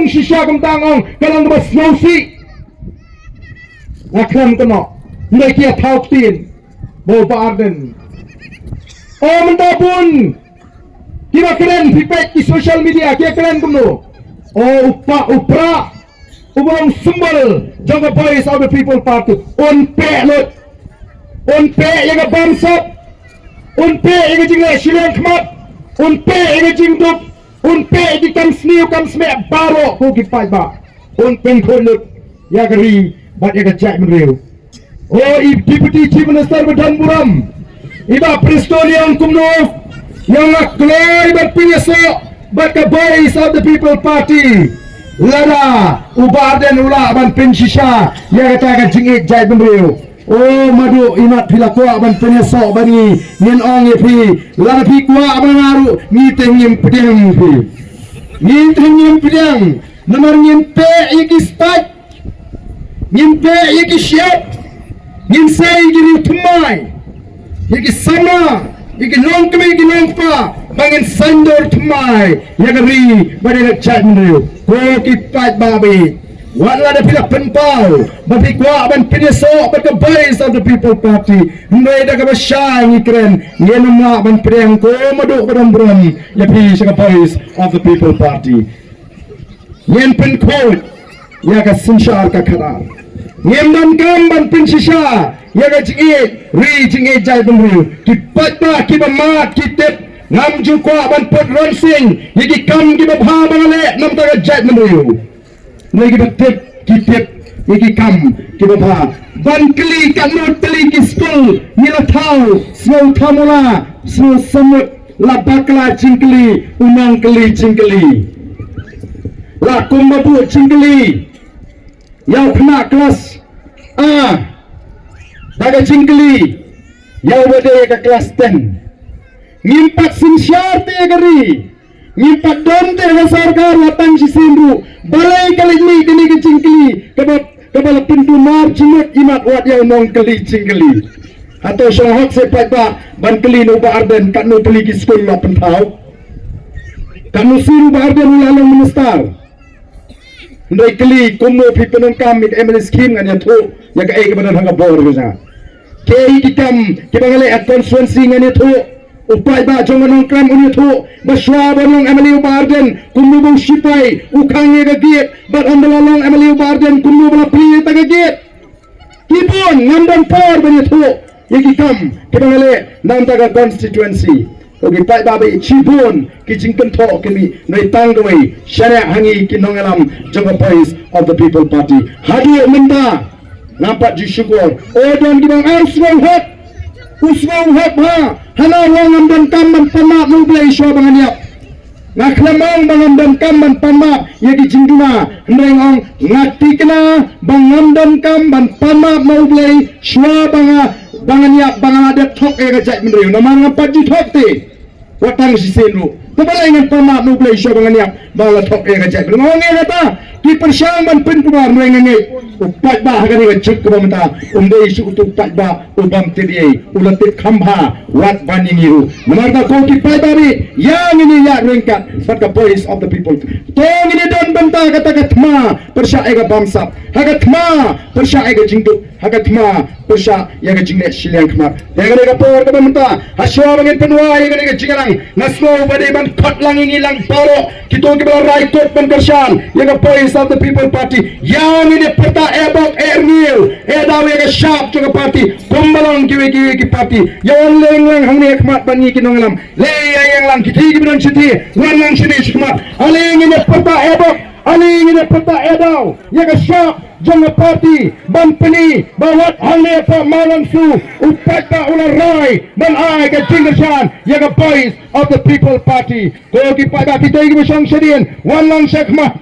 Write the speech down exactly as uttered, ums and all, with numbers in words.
Shisha kumta nga ong ka long kaba sngewsih. Nga khlem kynnoh. Hynrei ki ïa thaw ktien. Ba u Bah Ardent. O mynta bun kiba kren, phi peit ki social media, ki ïa kren kumno. O u Bah, u Bah, uba long symbol jong ka Voice of the People Party. Un peh lut. Un peh ïa ka bamsap. Un peh ïa ka jingleh shiliang khmat. Un peh ïa ka jingduk. Un peh ïa ki kam sniew kam smeh baroh, ko ki paidbah. Un pynkhuid lut ïa ka ri bad ïa ka jaitbynriew. O i Deputy Chief Minister ba don burom, i Bah Prestone, ïa ong kumno, ïa ong nga kloi ban pynïasoh bad ka Voice of the People Party. Lada u Bah Ardent u lah ban pynshisha ïa kata ka jingïeit jaitbynriew. O Maduh Imat, phi la kwah ban pynïasoh bad ngi, ngin ong ïa phi, lada phi kwah bad nga ruh, ngi te ngim pdiang phi. Ngi te ngim pdiang, namar ngin peh ïa ki stait, ngin peh ïa ki shyiap, ngin sei ïa ki riew thymmai, ïa ki samla, ïa ki longkmie, ïa ki longkpa, ba ngin saiñdur thymmai ïa ka ri bad ïa ka jaitbynriew. Ko ki paidbah ba ïeit, wat lada phi la pynpaw ba phi kwah ban pynïasoh bad ka Voice of the People Party, hynrei da kaba shai ngi kren, ngin ym lah ban pdiang, ko Maduh ba don burom, ïa phi sha ka Voice of the People Party. Ngin pynkhuid ïa ka synshar ka khadar. Ngim donkam ban pynshisha ïa ka jingïeit ri jingïeit jaitbynriew. Ki paidbah kiba mad ki tip, ngam ju kwah ban put ronsing ïa ki kam kiba bha ba nga leh na bynta ka jaitbynriew. Ngi kiba tip ki tip ïa ki kam kiba bha. Ban kylli katno tylli ki skul ngi la thaw, sngew thamula, sngew samut, la bakla jingkylli, u nongkylli jingkylli. La kumba buh jingkylli ïa u khynnah klas A da ka jingkylli ïa uba dei ka klas ten. Ngim pat synshar te ïa ka ri, ngim pat don te ïa ka sorkar, wat tang shisien ruh. Balei ka leit mih kane ka jingkylli kaba, kaba la pynkulmar jingmut imat wat ïa u nongkylli jingkylli? Hato shong hok seh paidbah ban kylli na u Bah Ardent katno tylli ki skul la pynthaw? Katno sien u Bah Ardent u la long minister? Hynrei kylli kumno phi pyndonkam ïa ka M L A scheme, ngan ïathuh ïa kaei kaba don ha ka bor ka jong nga. Kaei ki kam kiba nga leh ha constituency, ngan ïathuh. U paidbah jong nga Nongkrem un ïathuh ba shuwa ba long M L A u Bah Ardent, kumno ba u shipai u khang ïa ka gate, bad ynda la long M L A u Bah Ardent kumno ba la plie ïa ka gate. Ki bun, ngam don por ban ïathuh ïa ki kam kiba nga leh na bynta ka constituency. Ko ki paidbah ba ïeit, shibun ki jingkynthoh ki mih, hynrei tang kawei, shaniah ha ngi ki nongïalam jong ka Voice of the People Party. Haduh mynta ngam pat ju shukor. O don kiba ong, ah, u sngewhok, u sngewhok ha, hana u ong ngam donkam ban pan map na U Blei shuwa ba ngan ïap. Nga khlem ong ba ngam donkam ban pan map ïa ki jingduna, hynrei nga ong, nga tikna ba ngam donkam ban pan map na U Blei shuwa ba nga, ba ngan ïap, ba nga la dep thok ïa ka jaitbynriew. Namar ngam pat ju thok te, wat tang shisien ruh. Te balei ngan pan map na U Blei shuwa ba ngan ïap, ba nga la thok ïa ka jaitbynriew? Nga ong ïa kata, ki pyrshang ban pynkulmar, hynrei nga ngeit u paidbah ha kane ka juk kaba mynta um dei shuh utu u paidbah u bym tip ei, u la tip kham bha wat ban ïa ngi ruh. Namar kata ko ki paidbah, ïa ngin ïa ïaid ryngkat bad ka Voice of the People. To ngin ïa don bynta kata ka thma pyrshah ïa ka bamsap, ha ka thma pyrshah ïa ka jingduk, ha ka thma pyrshah ïa ka jingleh shiliang khmat. Te kane ka por kaba mynta, ha shuwa ba ngin pynwai ïa kane ka jingïalang, nga sngew ba dei ban khot lang ïa ngi lang baroh kito kiba la rai kut ban kyrshan ïa ka Voice of the People Party. Ïa ngin ïa pyrta eh bok eh rngiew eh daw ïa ka shap jong ka party, kumba long kiwei kiwei ki party. Ïa wan leng lang hangne ha khmat bad ngi ki nongïalam. Lei ïa ïeng lang, kiti kiba don shiti, wan lang shane shakhmat. Ale ngin ïa pyrta eh bok, ale ngin ïa pyrta eh daw ïa ka shap jong ka party, ban pyni ba wat hangne hapoh Mawlangsu u paidbah u la rai ban ai ka jingkyrshan ïa ka Voice of the People Party. Ko ki paidbah, kito kiba shong shadien, wan lang shakhmat.